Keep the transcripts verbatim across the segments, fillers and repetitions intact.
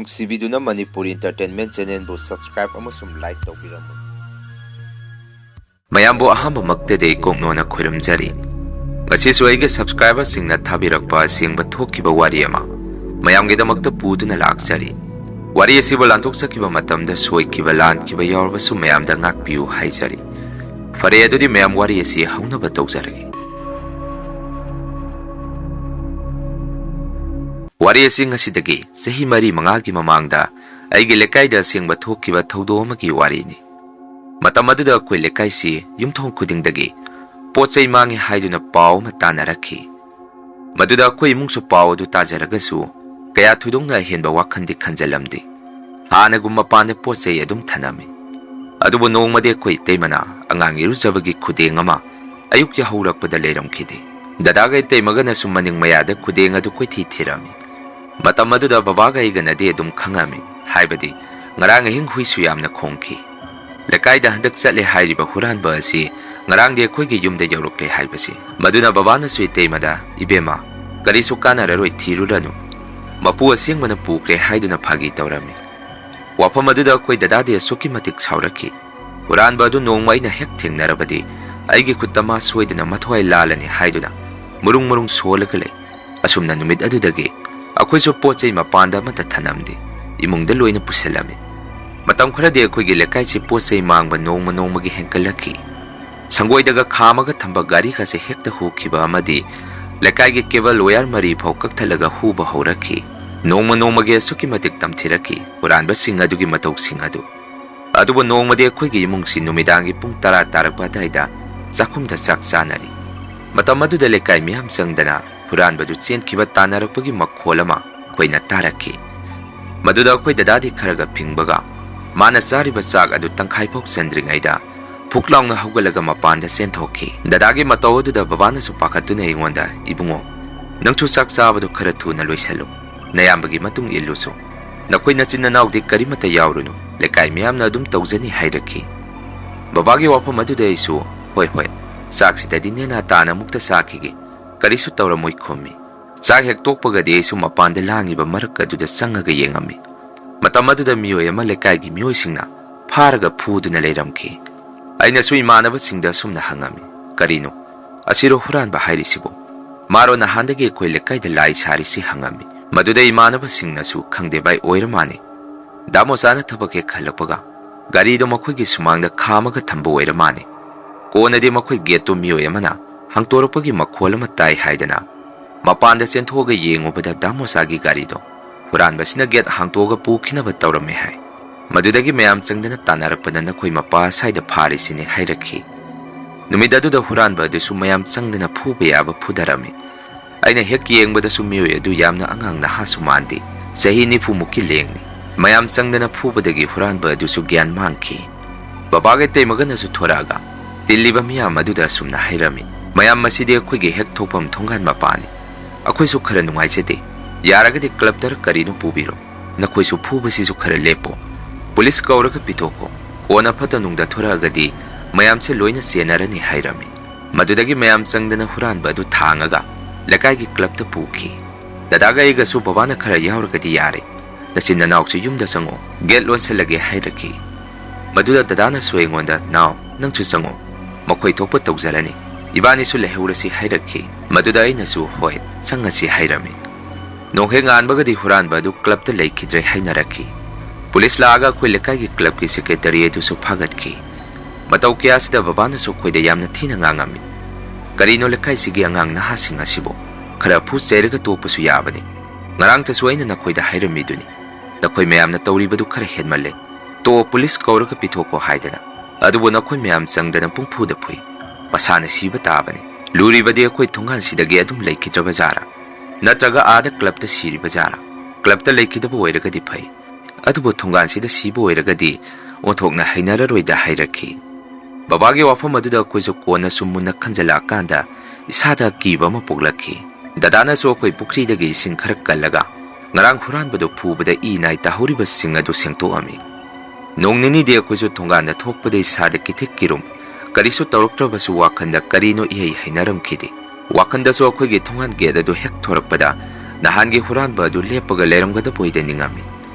ꯅꯨꯡꯁꯤꯕꯤꯗꯨꯅ Manipuri Entertainment Channelꯕꯨ subscribe ꯑꯃꯁꯨꯡ like ꯇꯧꯕꯤꯔꯝꯃꯨ꯫ ꯃꯌꯥꯝꯕꯨ ꯑꯍꯥꯟꯕꯃꯛꯇꯗꯤ ꯀꯣꯛꯅꯣꯅ ꯈꯣꯏꯔꯝꯖꯔꯤ꯫ ꯉꯁꯤꯁꯨ ꯑꯩꯒꯤ subscriberꯁꯤꯡꯅ ꯊꯥꯕꯤꯔꯛꯄ ꯑꯁꯦꯡꯕ ꯊꯣꯛꯈꯤꯕ ꯋꯥꯔꯤ ꯑꯃ ꯃꯌꯥꯝꯒꯤꯗꯃꯛꯇ ꯄꯨꯗꯨꯅ ꯂꯥꯛꯆꯔꯤ꯫ ꯋꯥꯔꯤ ꯑꯁꯤꯕꯨ ꯂꯥꯟꯊꯣꯛꯆꯈꯤꯕ ꯃꯇꯝꯗ ꯁꯣꯏꯈꯤꯕ ꯂꯥꯟꯈꯤꯕ ꯌꯥꯎꯔꯕꯁꯨ ꯃꯌꯥꯝꯗ ꯉꯥꯛꯄꯤꯌꯨ ꯍꯥꯏꯖꯔꯤ꯫ ꯐꯔꯦ, ꯑꯗꯨꯗꯤ ꯃꯌꯥꯝ ꯋꯥꯔꯤ ꯑꯁꯤ ꯍꯧꯅꯕ ꯇꯧꯖꯔꯒꯦ꯫ ꯋꯥꯔꯤ ꯑꯁꯤ ꯉꯁꯤꯗꯒꯤ ꯆꯍꯤ ꯃꯔꯤ ꯃꯉꯥꯒꯤ ꯃꯃꯥꯡꯗ ꯑꯩꯒꯤ ꯂꯩꯀꯥꯏꯗ ꯑꯁꯦꯡꯕ ꯊꯣꯛꯈꯤꯕ ꯊꯧꯗꯣꯛ ꯑꯃꯒꯤ ꯋꯥꯔꯤꯅꯤ꯫ ꯃꯇꯝ ꯑꯗꯨꯗ ꯑꯩꯈꯣꯏ ꯂꯩꯀꯥꯏꯁꯤ ꯌꯨꯝꯊꯣꯡ ꯈꯨꯗꯤꯡꯗꯒꯤ ꯄꯣꯠ ꯆꯩ ꯃꯥꯡꯉꯤ ꯍꯥꯏꯗꯨꯅ ꯄꯥꯎ ꯑꯃ ꯇꯥꯅꯔꯛꯈꯤ꯫ ꯃꯗꯨꯗ ꯑꯩꯈꯣꯏ ꯏꯃꯨꯡꯁꯨ ꯄꯥꯎ ꯑꯗꯨ ꯇꯥꯖꯔꯒꯁꯨ ꯀꯌꯥ ꯊꯣꯏꯗꯣꯛꯅ ꯑꯍꯦꯟꯕ ꯋꯥꯈꯜꯗꯤ ꯈꯟꯖꯜꯂꯝꯗꯦ꯫ ꯍꯥꯟꯅꯒꯨꯝ ꯃꯄꯥꯟꯗ ꯄꯣꯠ ꯆꯩ ꯑꯗꯨꯝ ꯊꯅꯝꯃꯤ꯫ ꯑꯗꯨꯕꯨ ꯅꯣꯡꯃꯗꯤ ꯑꯩꯈꯣꯏ ꯏꯇꯩꯃꯅ ꯑꯉꯥꯡ ꯏꯔꯨꯖꯕꯒꯤ ꯈꯨꯗꯦꯡ ꯑꯃ ꯑꯌꯨꯛ ꯌꯥꯍꯧꯔꯛꯄꯗ ꯂꯩꯔꯝꯈꯤꯗꯦ꯫ ꯗꯗꯥꯒ ꯏꯇꯩꯃꯒꯅꯁꯨ ꯃꯅꯤꯡ ꯃꯌꯥꯗ ꯈꯨꯗꯦꯡ ꯑꯗꯨ ꯀꯣꯏꯊꯤ ꯊꯤꯔꯝꯃꯤ꯫ ꯃꯇꯝ ꯑꯗꯨꯗ ꯕꯕꯥꯒ ꯑꯩꯒꯅꯗꯤ ꯑꯗꯨꯝ ꯈꯪꯉꯝꯃꯤ, ꯍꯥꯏꯕꯗꯤ ꯉꯔꯥꯡ ꯑꯍꯤꯡ ꯍꯨꯏꯁꯨ ꯌꯥꯝꯅ ꯈꯣꯡꯈꯤ꯫ ꯂꯩꯀꯥꯏꯗ ꯍꯟꯗꯛ ꯆꯠꯂꯦ ꯍꯥꯏꯔꯤꯕ ꯍꯨꯔꯥꯟꯕ ꯑꯁꯤ ꯉꯔꯥꯡꯗꯤ ꯑꯩꯈꯣꯏꯒꯤ ꯌꯨꯝꯗ ꯌꯧꯔꯛꯂꯦ ꯍꯥꯏꯕꯁꯤ꯫ ꯃꯗꯨꯅ ꯕꯕꯥꯅꯁꯨ ꯏꯇꯩꯃꯗ, "ꯏꯕꯦꯝꯃ, ꯀꯔꯤꯁꯨ ꯀꯥꯟꯅꯔꯔꯣꯏ, ꯊꯤꯔꯨꯔꯅꯨ꯫ ꯃꯄꯨ ꯑꯁꯦꯡꯕꯅ ꯄꯨꯈ꯭ꯔꯦ" ꯍꯥꯏꯗꯨꯅ ꯐꯥꯒꯤ ꯇꯧꯔꯝꯃꯤ꯫ ꯋꯥꯐꯝ ꯑꯗꯨꯗ ꯑꯩꯈꯣꯏ ꯗꯗꯥꯗꯤ ꯑꯁꯨꯛꯀꯤ ꯃꯇꯤꯛ ꯁꯥꯎꯔꯛꯈꯤ꯫ "ꯍꯨꯔꯥꯟꯕ ꯑꯗꯨ ꯅꯣꯡꯃ ꯑꯩꯅ ꯍꯦꯛ ꯊꯦꯡꯅꯔꯕꯗꯤ ꯑꯩꯒꯤ ꯈꯨꯠꯇ ꯃꯥ ꯁꯣꯏꯗꯅ ꯃꯊ꯭ꯋꯥꯏ ꯂꯥꯜꯂꯅꯤ" ꯍꯥꯏꯗꯨꯅ ꯃꯔꯨꯡ ꯃꯔꯨꯡ ꯁꯣꯜꯂꯒ ꯂꯩ꯫ ꯑꯁꯨꯝꯅ ꯅꯨꯃꯤꯠ ꯑꯗꯨꯗꯒꯤ ꯑꯩꯈꯣꯏꯁꯨ ꯄꯣꯠ ꯆꯩ ꯃꯄꯥꯟꯗ ꯑꯃꯠꯇ ꯊꯅꯝꯗꯦ꯫ ꯏꯃꯨꯡꯗ ꯂꯣꯏꯅ ꯄꯨꯁꯤꯜꯂꯝꯃꯤ꯫ ꯃꯇꯝ ꯈꯔꯗꯤ ꯑꯩꯈꯣꯏꯒꯤ ꯂꯩꯀꯥꯏꯁꯤ ꯄꯣꯠ ꯆꯩ ꯃꯥꯡꯕ ꯅꯣꯡꯃ ꯅꯣꯡꯃꯒꯤ ꯍꯦꯟꯒꯠꯂꯛꯈꯤ꯫ ꯁꯪꯒꯣꯏꯗꯒ ꯈꯥꯝꯃꯒ ꯊꯝꯕ ꯒꯥꯔꯤꯒꯁꯦ ꯍꯦꯛꯇ ꯍꯨꯈꯤꯕ ꯑꯃꯗꯤ ꯂꯩꯀꯥꯏꯒꯤ cable wire ꯃꯔꯤ ꯐꯥꯎ ꯀꯛꯊꯠꯂꯒ ꯍꯨꯕ ꯍꯧꯔꯛꯈꯤ꯫ ꯅꯣꯡꯃ ꯅꯣꯡꯃꯒꯤ ꯑꯁꯨꯛꯀꯤ ꯃꯇꯤꯛ ꯇꯝꯊꯤꯔꯛꯈꯤ ꯍꯨꯔꯥꯟꯕꯁꯤꯡ ꯑꯗꯨꯒꯤ ꯃꯇꯧꯁꯤꯡ ꯑꯗꯨ꯫ ꯑꯗꯨꯕꯨ ꯅꯣꯡꯃꯗꯤ ꯑꯩꯈꯣꯏꯒꯤ ꯏꯃꯨꯡꯁꯤ ꯅꯨꯃꯤꯗꯥꯡꯒꯤ ꯄꯨꯡ ꯇꯔꯥ ꯇꯥꯔꯛꯄ ꯑꯗꯨꯋꯥꯏꯗ ꯆꯥꯛꯈꯨꯝꯗ ꯆꯥꯛ ꯆꯥꯅꯔꯤ꯫ ꯃꯇꯝ ꯑꯗꯨꯗ ꯂꯩꯀꯥꯏ ꯃꯤꯌꯥꯝ ꯆꯪꯗꯅ ꯍꯨꯔꯥꯟꯕꯗꯨ ꯆꯦꯟꯈꯤꯕ ꯇꯥꯟꯅꯔꯛꯄꯒꯤ ꯃꯈꯣꯜ ꯑꯃ ꯑꯩꯈꯣꯏꯅ ꯇꯥꯔꯛꯈꯤ꯫ ꯃꯗꯨꯗ ꯑꯩꯈꯣꯏ ꯗꯗꯥꯗꯤ ꯈꯔꯒ ꯐꯤꯡꯕꯒ ꯃꯥꯅ ꯆꯥꯔꯤꯕ ꯆꯥꯛ ꯑꯗꯨ ꯇꯪꯈꯥꯏ ꯐꯥꯎ ꯆꯟꯗ꯭ꯔꯤꯉꯩꯗ ꯐꯨꯛ ꯂꯥꯎꯅ ꯍꯧꯒꯠꯂꯒ ꯃꯄꯥꯟꯗ ꯆꯦꯟꯊꯣꯛꯈꯤ꯫ ꯗꯗꯥꯒꯤ ꯃꯇꯧ ꯑꯗꯨꯗ ꯕꯕꯥꯅꯁꯨ ꯄꯥꯈꯠꯇꯨꯅ ꯑꯩꯉꯣꯟꯗ, "ꯏꯕꯨꯡꯉꯣ, ꯅꯪꯁꯨ ꯆꯥꯛ ꯆꯥꯕꯗꯨ ꯈꯔ ꯊꯨꯅ ꯂꯣꯏꯁꯜꯂꯨ꯫ ꯅꯌꯥꯝꯕꯒꯤ ꯃꯇꯨꯡ ꯏꯜꯂꯨꯁꯨ꯫ ꯅꯈꯣꯏ ꯅꯆꯤꯟ ꯅꯅꯥꯎꯗꯤ ꯀꯔꯤꯃꯠꯇ ꯌꯥꯎꯔꯨꯅꯨ꯫ ꯂꯩꯀꯥꯏ ꯃꯤꯌꯥꯝꯅ ꯑꯗꯨꯝ ꯇꯧꯖꯅꯤ" ꯍꯥꯏꯔꯛꯈꯤ꯫ ꯕꯕꯥꯒꯤ ꯋꯥꯐꯝ ꯑꯗꯨꯗ ꯑꯩꯁꯨ, "ꯍꯣꯏ, ꯍꯣꯏ, ꯆꯥꯛꯁꯤꯗꯗꯤ ꯅꯦꯅꯥ ꯇꯥꯅ ꯑꯃꯨꯛꯇ ꯆꯥꯈꯤꯒꯦ꯫ ꯀꯔꯤꯁꯨ ꯇꯧꯔꯝꯃꯣꯏ" ꯈꯨꯝꯃꯤ꯫ ꯆꯥꯛ ꯍꯦꯛ ꯇꯣꯛꯄꯒꯗꯤ ꯑꯩꯁꯨ ꯃꯄꯥꯟꯗ ꯂꯥꯡꯉꯤꯕ ꯃꯔꯛ ꯑꯗꯨꯗ ꯆꯪꯉꯒ ꯌꯦꯡꯉꯝꯃꯤ꯫ ꯃꯇꯝ ꯑꯗꯨꯗ ꯃꯤꯑꯣꯏ ꯑꯃ ꯂꯩꯀꯥꯏꯒꯤ ꯃꯤꯑꯣꯏꯁꯤꯡꯅ ꯐꯥꯔꯒ ꯐꯨꯗꯨꯅ ꯂꯩꯔꯝꯈꯤ꯫ ꯑꯩꯅꯁꯨ ꯏꯃꯥꯟꯅꯕꯁꯤꯡꯗ ꯑꯁꯨꯝꯅ ꯍꯪꯉꯝꯃꯤ, "ꯀꯔꯤꯅꯣ? ꯑꯁꯤꯔꯣ ꯍꯨꯔꯥꯟꯕ ꯍꯥꯏꯔꯤꯁꯤꯕꯨ? ꯃꯥꯔꯣ ꯅꯍꯥꯟꯗꯒꯤ ꯑꯩꯈꯣꯏ ꯂꯩꯀꯥꯏꯗ ꯂꯥꯏ ꯁꯥꯔꯤꯁꯤ?" ꯍꯪꯉꯝꯃꯤ꯫ ꯃꯗꯨꯗ ꯏꯃꯥꯟꯅꯕꯁꯤꯡꯅꯁꯨ, "ꯈꯪꯗꯦ ꯚꯥꯏ, ꯑꯣꯏꯔ ꯃꯥꯅꯤ꯫ ꯗꯥ ꯃꯣꯆꯥꯅ ꯊꯕꯛ ꯍꯦꯛ ꯍꯜꯂꯛꯄꯒ ꯒꯥꯔꯤꯗꯣ ꯃꯈꯣꯏꯒꯤ ꯁꯨꯃꯥꯡꯗ ꯈꯥꯝꯃꯒ ꯊꯝꯕ ꯑꯣꯏꯔ ꯃꯥꯅꯤ꯫ ꯀꯣꯟꯅꯗꯤ ꯃꯈꯣꯏ ꯒꯦꯠꯇꯨ ꯃꯤꯑꯣꯏ ꯑꯃꯅ ꯍꯥꯡꯇꯣꯔꯛꯄꯒꯤ ꯃꯈꯣꯜ ꯑꯃ ꯇꯥꯏ ꯍꯥꯏꯗꯅ ꯃꯄꯥꯟꯗ ꯆꯦꯟꯊꯣꯛꯑꯒ ꯌꯦꯡꯉꯨꯕꯗ ꯗꯥ ꯃꯣꯆꯥꯒꯤ ꯒꯥꯔꯤꯗꯣ ꯍꯨꯔꯥꯟꯕꯁꯤꯅ ꯒꯦꯠ ꯍꯥꯡꯇꯣꯛꯑꯒ ꯄꯨꯈꯤꯅꯕ ꯇꯧꯔꯝꯃꯦ ꯍꯥꯏ꯫ ꯃꯗꯨꯗꯒꯤ ꯃꯌꯥꯝ ꯆꯪꯗꯅ ꯇꯥꯟꯅꯔꯛꯄꯗ ꯅꯈꯣꯏ ꯃꯄꯥ ꯑꯁ꯭ꯋꯥꯏꯗ ꯐꯥꯔꯤꯁꯤꯅꯦ" ꯍꯥꯏꯔꯛꯈꯤ꯫ ꯅꯨꯃꯤꯠ ꯑꯗꯨꯗ ꯍꯨꯔꯥꯟꯕ ꯑꯗꯨꯁꯨ ꯃꯌꯥꯝ ꯆꯪꯗꯅ ꯐꯨꯕ ꯌꯥꯕ ꯐꯨꯊꯔꯝꯃꯤ꯫ ꯑꯩꯅ ꯍꯦꯛ ꯌꯦꯡꯕꯗꯁꯨ ꯃꯤꯑꯣꯏ ꯑꯗꯨ ꯌꯥꯝꯅ ꯑꯉꯥꯡ ꯅꯍꯥꯁꯨ ꯃꯥꯟꯗꯦ, ꯆꯍꯤ ꯅꯤꯐꯨ ꯃꯨꯛꯀꯤ ꯂꯦꯡꯅꯤ꯫ ꯃꯌꯥꯝ ꯆꯪꯗꯅ ꯐꯨꯕꯗꯒꯤ ꯍꯨꯔꯥꯟꯕ ꯑꯗꯨꯁꯨ ꯒ꯭ꯌꯥꯟ ꯃꯥꯡꯈꯤ꯫ ꯕꯕꯥꯒ ꯏꯇꯩꯃꯒꯅꯁꯨ ꯊꯣꯔꯛꯑꯒ ꯇꯤꯜꯂꯤꯕ ꯃꯤꯌꯥꯝ ꯑꯗꯨꯗ ꯑꯁꯨꯝꯅ ꯍꯥꯏꯔꯝꯃꯤ, "ꯃꯌꯥꯝ, ꯃꯁꯤꯗꯤ ꯑꯩꯈꯣꯏꯒꯤ ꯍꯦꯛ ꯊꯣꯛꯐꯝ ꯊꯣꯡꯒꯥꯟ ꯃꯄꯥꯅꯤ꯫ ꯑꯩꯈꯣꯏꯁꯨ ꯈꯔ ꯅꯨꯡꯉꯥꯏꯖꯗꯦ꯫ ꯌꯥꯔꯒꯗꯤ ꯀ꯭ꯂꯕꯇꯔ ꯀꯔꯤꯅꯣ ꯄꯨꯕꯤꯔꯣ꯫ ꯅꯈꯣꯏꯁꯨ ꯐꯨꯕꯁꯤꯁꯨ ꯈꯔ ꯂꯦꯞꯄꯣ꯫ ꯄꯨꯂꯤꯁ ꯀꯧꯔꯒ ꯄꯤꯊꯣꯛꯈꯣ꯫ ꯀꯣꯟꯅ ꯐꯠꯇ ꯅꯨꯡꯗ ꯊꯣꯔꯛꯑꯒꯗꯤ ꯃꯌꯥꯝꯁꯦ ꯂꯣꯏꯅ ꯆꯦꯟꯅꯔꯅꯤ" ꯍꯥꯏꯔꯝꯃꯤ꯫ ꯃꯗꯨꯗꯒꯤ ꯃꯌꯥꯝ ꯆꯪꯗꯅ ꯍꯨꯔꯥꯟꯕ ꯑꯗꯨ ꯊꯥꯡꯉꯒ ꯂꯩꯀꯥꯏꯒꯤ ꯀ꯭ꯂꯕꯇ ꯄꯨꯈꯤ꯫ ꯗꯗꯥꯒ ꯑꯩꯒꯁꯨ ꯕꯕꯥꯅ ꯈꯔ ꯌꯥꯎꯔꯒꯗꯤ ꯌꯥꯔꯦ꯫ "ꯅꯆꯤꯟ ꯅꯅꯥꯎꯁꯨ ꯌꯨꯝꯗ ꯆꯪꯉꯣ, ꯒꯦꯠ ꯂꯣꯟꯁꯤꯜꯂꯒꯦ" ꯍꯥꯏꯔꯛꯈꯤ꯫ ꯃꯗꯨꯗ ꯗꯗꯥꯅꯁꯨ ꯑꯩꯉꯣꯟꯗ, "ꯅꯥꯎ, ꯅꯪꯁꯨ ꯆꯪꯉꯣ, ꯃꯈꯣꯏ ꯊꯣꯛꯄ ꯇꯧꯖꯔꯅꯤ, ꯏꯕꯥꯅꯤꯁꯨ ꯂꯩꯍꯧꯔꯁꯤ" ꯍꯥꯏꯔꯛꯈꯤ꯫ ꯃꯗꯨꯗ ꯑꯩꯅꯁꯨ, "ꯍꯣꯏ, ꯆꯪꯉꯁꯤ" ꯍꯥꯏꯔꯝꯃꯤ꯫ ꯅꯣꯡꯍꯦꯛ ꯉꯥꯟꯕꯒꯗꯤ ꯍꯨꯔꯥꯟꯕ ꯑꯗꯨ ꯀ꯭ꯂꯕꯇ ꯂꯩꯈꯤꯗ꯭ꯔꯦ ꯍꯥꯏꯅꯔꯛꯈꯤ꯫ ꯄꯨꯂꯤꯁ ꯂꯥꯛꯑꯒ ꯑꯩꯈꯣꯏ ꯂꯩꯀꯥꯏꯒꯤ ꯀ꯭ꯂꯕꯀꯤ ꯁꯦꯀ꯭ꯔꯦꯇꯔꯤ ꯑꯗꯨꯁꯨ ꯐꯥꯒꯠꯈꯤ꯫ ꯃꯇꯧ ꯀꯌꯥꯁꯤꯗ ꯕꯕꯥꯅꯁꯨ ꯑꯩꯈꯣꯏꯗ ꯌꯥꯝꯅ ꯊꯤꯅ ꯉꯥꯡꯉꯝꯃꯤ꯫ "ꯀꯔꯤꯅꯣ ꯂꯩꯀꯥꯏꯁꯤꯒꯤ ꯑꯉꯥꯡ ꯅꯍꯥꯁꯤꯡ ꯑꯁꯤꯕꯨ? ꯈꯔ ꯐꯨ ꯆꯩꯔꯒ ꯇꯣꯛꯄꯁꯨ ꯌꯥꯕꯅꯤ꯫ ꯉꯔꯥꯡꯇꯁꯨ ꯑꯩꯅ ꯅꯈꯣꯏꯗ ꯍꯥꯏꯔꯝꯃꯤꯗꯨꯅꯤ, ꯅꯈꯣꯏ ꯃꯌꯥꯝꯅ ꯇꯧꯔꯤꯕꯗꯨ ꯈꯔ ꯍꯦꯟꯃꯜꯂꯦ꯫ ꯇꯣꯛꯑꯣ, ꯄꯨꯂꯤꯁ ꯀꯧꯔꯒ ꯄꯤꯊꯣꯛꯈꯣ ꯍꯥꯏꯗꯅ꯫ ꯑꯗꯨꯕꯨ ꯅꯈꯣꯏ ꯃꯌꯥꯝ ꯆꯪꯗꯅ ꯄꯨꯡꯐꯨꯗ ꯐꯨꯏ꯫ ꯃꯁꯥꯅ ꯁꯤꯕ ꯇꯥꯕꯅꯤ꯫ ꯂꯨꯔꯤꯕꯗꯤ ꯑꯩꯈꯣꯏ ꯊꯣꯡꯒꯥꯟꯁꯤꯗꯒꯤ ꯑꯗꯨꯝ ꯂꯩꯈꯤꯗ꯭ꯔꯕ ꯖꯥꯔꯥ? ꯅꯠꯇ꯭ꯔꯒ ꯑꯥꯗ ꯀ꯭ꯂꯕꯇ ꯁꯤꯔꯤꯕ ꯖꯥꯔꯥ? ꯀ꯭ꯂꯕꯇ ꯂꯩꯈꯤꯗꯕ ꯑꯣꯏꯔꯒꯗꯤ ꯐꯩ, ꯑꯗꯨꯕꯨ ꯊꯣꯡꯒꯥꯟꯁꯤꯗ ꯁꯤꯕ ꯑꯣꯏꯔꯒꯗꯤ ꯑꯣꯟꯊꯣꯛꯅ ꯍꯩꯅꯔꯔꯣꯏꯗ" ꯍꯥꯏꯔꯛꯈꯤ꯫ ꯕꯕꯥꯒꯤ ꯋꯥꯐꯝ ꯑꯗꯨꯗ ꯑꯩꯈꯣꯏꯁꯨ ꯀꯣꯟꯅ ꯁꯨꯝ ꯃꯨꯟꯅ ꯈꯟꯖꯜꯂꯛꯑꯀꯥꯟꯗ ꯏꯁꯥꯗ ꯑꯀꯤꯕ ꯑꯃ ꯄꯣꯛꯂꯛꯈꯤ꯫ ꯗꯗꯥꯅꯁꯨ ꯑꯩꯈꯣꯏ ꯄꯨꯈ꯭ꯔꯤꯗꯒꯤ ꯏꯁꯤꯡ ꯈꯔ ꯀꯜꯂꯒ ꯉꯔꯥꯡ ꯍꯨꯔꯥꯟꯕꯗꯨ ꯐꯨꯕꯗ ꯏ ꯅꯥꯏ ꯇꯥꯍꯧꯔꯤꯕꯁꯤꯡ ꯑꯗꯨ ꯁꯦꯡꯇꯣꯛꯑꯝꯃꯤ꯫ ꯅꯣꯡ ꯅꯤꯅꯤꯗꯤ ꯑꯩꯈꯣꯏꯁꯨ ꯊꯣꯡꯒꯥꯟꯗ ꯊꯣꯛꯄꯗ ꯏꯁꯥꯗ ꯀꯤꯊꯤꯛ ꯀꯤꯔꯨꯝ, ꯀꯔꯤꯁꯨ ꯇꯧꯔꯛꯇ꯭ꯔꯕꯁꯨ ꯋꯥꯈꯜꯗ ꯀꯔꯤꯅꯣ ꯏꯍꯩ ꯍꯩꯅꯔꯝꯈꯤꯗꯦ꯫ ꯋꯥꯈꯜꯗꯁꯨ ꯑꯩꯈꯣꯏꯒꯤ ꯊꯣꯡꯒꯥꯟ ꯒꯦꯠ ꯑꯗꯨ ꯍꯦꯛ ꯊꯣꯔꯛꯄꯗ ꯅꯍꯥꯟꯒꯤ ꯍꯨꯔꯥꯟꯕ ꯑꯗꯨ ꯂꯦꯞꯄꯒ ꯂꯩꯔꯝꯒꯗꯕꯣꯏꯗ ꯅꯤꯡꯉꯝꯃꯤ꯫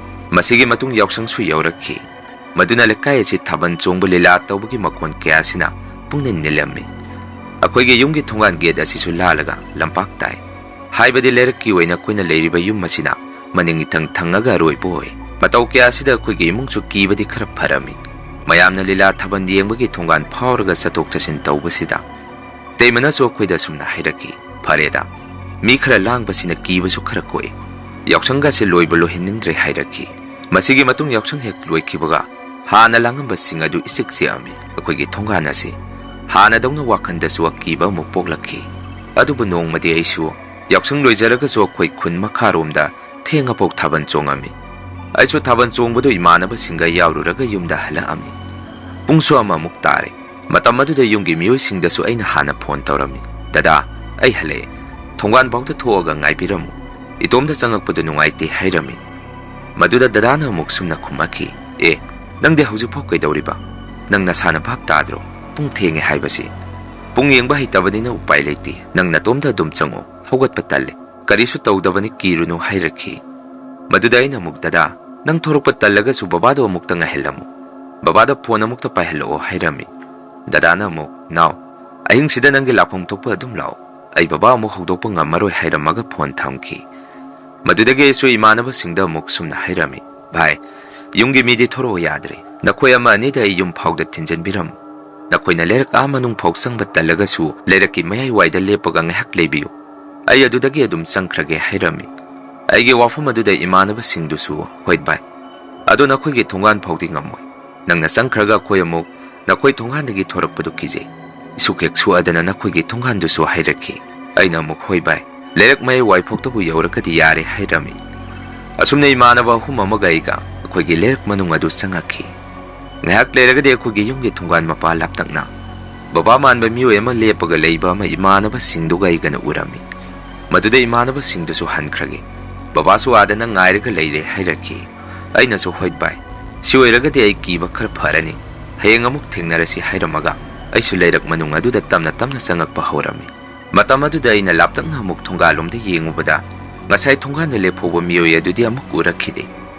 ꯃꯁꯤꯒꯤ ꯃꯇꯨꯡ ꯌꯥꯎꯁꯪꯁꯨ ꯌꯧꯔꯛꯈꯤ꯫ ꯃꯗꯨꯅ ꯂꯩꯀꯥꯏ ꯑꯁꯤ ꯊꯥꯕꯜ ꯆꯣꯡꯕ ꯂꯤꯂꯥ ꯇꯧꯕꯒꯤ ꯃꯈꯣꯟ ꯀꯌꯥ ꯑꯁꯤꯅ ꯄꯨꯡꯅꯤꯜ ꯅꯤꯜꯂꯝꯃꯤ꯫ ꯑꯩꯈꯣꯏꯒꯤ ꯌꯨꯝꯒꯤ ꯊꯣꯡꯒꯥꯟ ꯒꯦꯠ ꯑꯁꯤꯁꯨ ꯂꯥꯜꯂꯒ ꯂꯝꯄꯥꯛ ꯇꯥꯏ꯫ ꯍꯥꯏꯕꯗꯤ ꯂꯩꯔꯛꯀꯤ ꯑꯣꯏꯅ ꯑꯩꯈꯣꯏꯅ ꯂꯩꯔꯤꯕ ꯌꯨꯝ ꯑꯁꯤꯅ ꯃꯅꯤꯡ ꯏꯊꯪ ꯊꯪꯉꯒ ꯑꯔꯣꯏꯕ ꯑꯣꯏ꯫ ꯃꯇꯧ ꯀꯌꯥ ꯑꯁꯤꯗ ꯑꯩꯈꯣꯏꯒꯤ ꯏꯃꯨꯡꯁꯨ ꯀꯤꯕꯗꯤ ꯈꯔ ꯐꯔꯝꯃꯤ꯫ ꯃꯌꯥꯝꯅ ꯂꯤꯂꯥ ꯊꯥꯕꯜ ꯌꯦꯡꯕꯒꯤ ꯊꯣꯡꯒꯥꯟ ꯐꯥꯎꯔꯒ ꯆꯠꯊꯣꯛ ꯆꯠꯁꯤꯟ ꯇꯧꯕꯁꯤꯗ ꯏꯇꯩꯃꯅꯁꯨ ꯑꯩꯈꯣꯏꯗ ꯑꯁꯨꯝꯅ ꯍꯥꯏꯔꯛꯈꯤ, "ꯐꯔꯦꯗ, ꯃꯤ ꯈꯔ ꯂꯥꯡꯕꯁꯤꯅ ꯀꯤꯕꯁꯨ ꯈꯔ ꯀꯣꯛꯏ꯫ ꯌꯥꯎꯁꯪꯒꯁꯦ ꯂꯣꯏꯕ ꯂꯣꯏꯍꯟꯅꯤꯡꯗ꯭ꯔꯦ," ꯍꯥꯏꯔꯛꯈꯤ꯫ ꯃꯁꯤꯒꯤ ꯃꯇꯨꯡ ꯌꯥꯎꯁꯪ ꯍꯦꯛ ꯂꯣꯏꯈꯤꯕꯒ ꯍꯥꯟꯅ ꯂꯥꯡꯉꯝꯕꯁꯤꯡ ꯑꯗꯨ ꯏꯆꯤꯛ ꯆꯤꯛꯑꯝꯃꯤ꯫ ꯑꯩꯈꯣꯏꯒꯤ ꯊꯣꯡꯒꯥꯟ ꯑꯁꯤ ꯍꯥꯟꯅꯗꯧꯅ ꯋꯥꯈꯜꯗꯁꯨ ꯑꯀꯤꯕ ꯑꯃꯨꯛ ꯄꯣꯛꯂꯛꯈꯤ꯫ ꯑꯗꯨꯕꯨ ꯅꯣꯡꯃꯗꯤ ꯑꯩꯁꯨ ꯌꯥꯎꯁꯪ ꯂꯣꯏꯖꯔꯒꯁꯨ ꯑꯩꯈꯣꯏ ꯈꯨꯟ ꯃꯈꯥꯔꯣꯝꯗ ꯊꯦꯡꯉꯐꯥꯎ ꯊꯥꯕꯜ ꯆꯣꯡꯉꯝꯃꯤ꯫ ꯑꯩꯁꯨ ꯊꯥꯕꯜ ꯆꯣꯡꯕꯗꯨ ꯏꯃꯥꯟꯅꯕꯁꯤꯡꯒ ꯌꯥꯎꯔꯨꯔꯒ ꯌꯨꯝꯗ ꯍꯜꯂꯛꯑꯝꯃꯤ꯫ ꯄꯨꯡꯁꯨ ꯑꯃꯃꯨꯛ ꯇꯥꯔꯦ꯫ ꯃꯇꯝ ꯑꯗꯨꯗ ꯌꯨꯝꯒꯤ ꯃꯤꯑꯣꯏꯁꯤꯡꯗꯁꯨ ꯑꯩꯅ ꯍꯥꯟꯅ ꯐꯣꯟ ꯇꯧꯔꯝꯃꯤ, "ꯗꯗꯥ, ꯑꯩ ꯍꯜꯂꯛꯑꯦ꯫ ꯊꯣꯡꯒꯥꯟ ꯐꯥꯎꯗ ꯊꯣꯛꯑꯒ ꯉꯥꯏꯕꯤꯔꯝꯃꯨ꯫ ꯏꯇꯣꯝꯇ ꯆꯪꯉꯛꯄꯗꯨ ꯅꯨꯡꯉꯥꯏꯇꯦ," ꯍꯥꯏꯔꯝꯃꯤ꯫ ꯃꯗꯨꯗ ꯗꯗꯥꯅ ꯑꯃꯨꯛ ꯁꯨꯝꯅ ꯈꯨꯝꯃꯛꯈꯤ, "ꯑꯦ, ꯅꯪꯗꯤ ꯍꯧꯖꯤꯛꯐꯥꯎ ꯀꯩꯗꯧꯔꯤꯕ? ꯅꯪ ꯅꯁꯥꯅ ꯚꯥꯞ ꯇꯥꯗ꯭ꯔꯣ? ꯄꯨꯡ ꯊꯦꯡꯉꯦ ꯍꯥꯏꯕꯁꯤ꯫ ꯄꯨꯡ ꯌꯦꯡꯕ ꯍꯩꯇꯕꯅꯤꯅ ꯎꯄꯥꯏ ꯂꯩꯇꯦ꯫ ꯅꯪ ꯅꯇꯣꯝꯇ ꯑꯗꯨꯝ ꯆꯪꯉꯣ꯫ ꯍꯧꯒꯠꯄ ꯇꯜꯂꯦ꯫ ꯀꯔꯤꯁꯨ ꯇꯧꯗꯕꯅꯤ, ꯀꯤꯔꯨꯅꯨ," ꯍꯥꯏꯔꯛꯈꯤ꯫ ꯃꯗꯨꯗ ꯑꯩꯅ ꯑꯃꯨꯛ, "ꯗꯗꯥ, ꯅꯪ ꯊꯣꯔꯛꯄ ꯇꯜꯂꯒꯁꯨ ꯕꯕꯥꯗꯣ ꯑꯃꯨꯛꯇ ꯉꯥꯏꯍꯜꯂꯝꯃꯨ꯫ ꯕꯕꯥꯗ ꯐꯣꯟ ꯑꯃꯨꯛꯇ ꯄꯥꯏꯍꯜꯂꯛꯑꯣ," ꯍꯥꯏꯔꯝꯃꯤ꯫ ꯗꯗꯥꯅ ꯑꯃꯨꯛ, "ꯅꯥꯎ, ꯑꯍꯤꯡꯁꯤꯗ ꯅꯪꯒꯤ ꯂꯥꯛꯐꯝ ꯊꯣꯛꯄ ꯑꯗꯨꯝ ꯂꯥꯛꯑꯣ꯫ ꯑꯩ ꯕꯕꯥ ꯑꯃꯨꯛ ꯍꯧꯗꯣꯛꯄ ꯉꯝꯃꯔꯣꯏ," ꯍꯥꯏꯔꯝꯃꯒ ꯐꯣꯟ ꯊꯝꯈꯤ꯫ ꯃꯗꯨꯗꯒꯤ ꯑꯩꯁꯨ ꯏꯃꯥꯟꯅꯕꯁꯤꯡꯗ ꯑꯃꯨꯛ ꯁꯨꯝꯅ ꯍꯥꯏꯔꯝꯃꯤ, "ꯚꯥꯏ, ꯌꯨꯝꯒꯤ ꯃꯤꯗꯤ ꯊꯣꯔꯛꯑꯣ ꯌꯥꯗ꯭ꯔꯦ꯫ ꯅꯈꯣꯏ ꯑꯃ ꯑꯅꯤꯗ ꯑꯩ ꯌꯨꯝ ꯐꯥꯎꯗ ꯊꯤꯟꯖꯟꯕꯤꯔꯝꯃꯨ꯫ ꯅꯈꯣꯏꯅ ꯂꯩꯔꯛ ꯑꯥ ꯃꯅꯨꯡ ꯐꯥꯎ ꯆꯪꯕ ꯇꯜꯂꯒꯁꯨ ꯂꯩꯔꯛꯀꯤ ꯃꯌꯥꯏ ꯋꯥꯏꯗ ꯂꯦꯞꯄꯒ ꯉꯥꯏꯍꯥꯛ ꯂꯩꯕꯤꯌꯨ꯫ ꯑꯩ ꯑꯗꯨꯗꯒꯤ ꯑꯗꯨꯝ ꯆꯪꯈ꯭ꯔꯒꯦ," ꯍꯥꯏꯔꯝꯃꯤ꯫ ꯑꯩꯒꯤ ꯋꯥꯐꯝ ꯑꯗꯨꯗ ꯏꯃꯥꯟꯅꯕꯁꯤꯡꯗꯨꯁꯨ, "ꯍꯣꯏ ꯚꯥꯏ, ꯑꯗꯣ ꯅꯈꯣꯏꯒꯤ ꯊꯣꯡꯒꯥꯟ ꯐꯥꯎꯗꯤ ꯉꯝꯃꯣꯏ꯫ ꯅꯪꯅ ꯆꯪꯈ꯭ꯔꯒ ꯑꯩꯈꯣꯏ ꯑꯃꯨꯛ ꯅꯈꯣꯏ ꯊꯣꯡꯒꯥꯟꯗꯒꯤ ꯊꯣꯔꯛꯄꯗꯨ ꯀꯤꯖꯩ꯫ ꯏꯁꯨꯛ ꯍꯦꯛ ꯁꯣꯛꯑꯗꯅ ꯅꯈꯣꯏꯒꯤ ꯊꯣꯡꯒꯥꯟꯗꯨꯁꯨ," ꯍꯥꯏꯔꯛꯈꯤ꯫ ꯑꯩꯅ ꯑꯃꯨꯛ, "ꯍꯣꯏ ꯚꯥꯏ, ꯂꯩꯔꯛ ꯃꯌꯥꯏ ꯋꯥꯏꯐꯥꯎꯇꯕꯨ ꯌꯧꯔꯒꯗꯤ ꯌꯥꯔꯦ," ꯍꯥꯏꯔꯝꯃꯤ꯫ ꯑꯁꯨꯝꯅ ꯏꯃꯥꯟꯅꯕ ꯑꯍꯨꯝ ꯑꯃꯒ ꯑꯩꯒ ꯑꯩꯈꯣꯏꯒꯤ ꯂꯩꯔꯛ ꯃꯅꯨꯡ ꯑꯗꯨ ꯆꯪꯉꯛꯈꯤ꯫ ꯉꯥꯏꯍꯥꯛ ꯂꯩꯔꯒꯗꯤ ꯑꯩꯈꯣꯏꯒꯤ ꯌꯨꯝꯒꯤ ꯊꯣꯡꯒꯥꯟ ꯃꯄꯥ ꯂꯥꯞꯇꯛꯅ ꯕꯕꯥ ꯃꯥꯟꯕ ꯃꯤꯑꯣꯏ ꯑꯃ ꯂꯦꯞꯄꯒ ꯂꯩꯕ ꯑꯃ ꯏꯃꯥꯟꯅꯕꯁꯤꯡꯗꯨꯒ ꯑꯩꯒꯅ ꯎꯔꯝꯃꯤ꯫ ꯃꯗꯨꯗ ꯏꯃꯥꯟꯅꯕꯁꯤꯡꯗꯨꯁꯨ ꯍꯟꯈ꯭ꯔꯒꯦ꯫ ꯕꯕꯥꯁꯨ ꯑꯥꯗꯅ ꯉꯥꯏꯔꯒ ꯂꯩꯔꯦ ꯍꯥꯏꯔꯛꯈꯤ꯫ ꯑꯩꯅꯁꯨ, "ꯍꯣꯏ ꯚꯥꯏ, ꯁꯤ ꯑꯣꯏꯔꯒꯗꯤ ꯑꯩ ꯀꯤꯕ ꯈꯔ ꯐꯔꯅꯤ꯫ ꯍꯌꯦꯡ ꯑꯃꯨꯛ ꯊꯦꯡꯅꯔꯁꯤ," ꯍꯥꯏꯔꯝꯃꯒ ꯑꯩꯁꯨ ꯂꯩꯔꯛ ꯃꯅꯨꯡ ꯑꯗꯨꯗ ꯇꯞꯅ ꯇꯞꯅ ꯆꯪꯉꯛꯄ ꯍꯧꯔꯝꯃꯤ꯫ ꯃꯇꯝ ꯑꯗꯨꯗ ꯑꯩꯅ ꯂꯥꯞꯇꯛꯅ ꯑꯃꯨꯛ ꯊꯣꯡꯒꯥꯜꯂꯣꯝꯗ ꯌꯦꯡꯉꯨꯕꯗ ꯉꯁꯥꯏ ꯊꯣꯡꯒꯥꯟꯗ ꯂꯦꯞꯍꯧꯕ ꯃꯤꯑꯣꯏ ꯑꯗꯨꯗꯤ ꯑꯃꯨꯛ ꯎꯔꯛꯈꯤꯗꯦ꯫